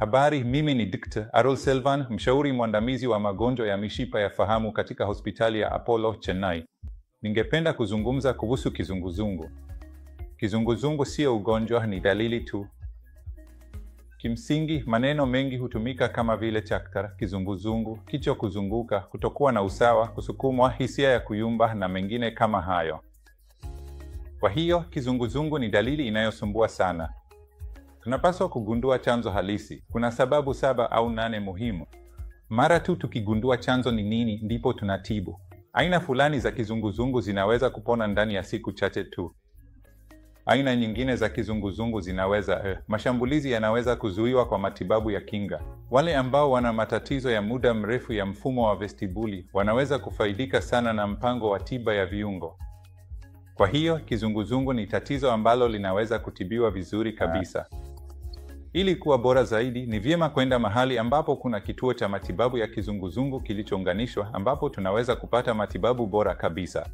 Habari, mimi ni Dkt. Arul Selvan, mshauri mwandamizi wa magonjwa ya mishipa ya fahamu katika hospitali ya Apollo, Chennai. Ningependa kuzungumza kuhusu kizunguzungu. Kizunguzungu sio ugonjwa, ni dalili tu. Kimsingi, maneno mengi hutumika kama vile chaktar, kizunguzungu, kichwa kuzunguka, kutokuwa na usawa, kusukumwa, hisia ya kuyumba na mengine kama hayo. Kwa hiyo, kizunguzungu ni dalili inayosumbua sana. Tunapaswa kugundua chanzo halisi. Kuna sababu 7 au 8 muhimu. Mara tu tukigundua chanzo ni nini, ndipo tunatibu. Aina fulani za kizunguzungu zinaweza kupona ndani ya siku chache tu. Aina nyingine za kizunguzungu zinaweza mashambulizi yanaweza kuzuiwa kwa matibabu ya kinga. Wale ambao wana matatizo ya muda mrefu ya mfumo wa vestibuli wanaweza kufaidika sana na mpango wa tiba ya viungo. Kwa hiyo, kizunguzungu ni tatizo ambalo linaweza kutibiwa vizuri kabisa. Ili kuwa bora zaidi, ni vyema kwenda mahali ambapo kuna kituo cha matibabu ya kizunguzungu kilichounganishwa, ambapo tunaweza kupata matibabu bora kabisa.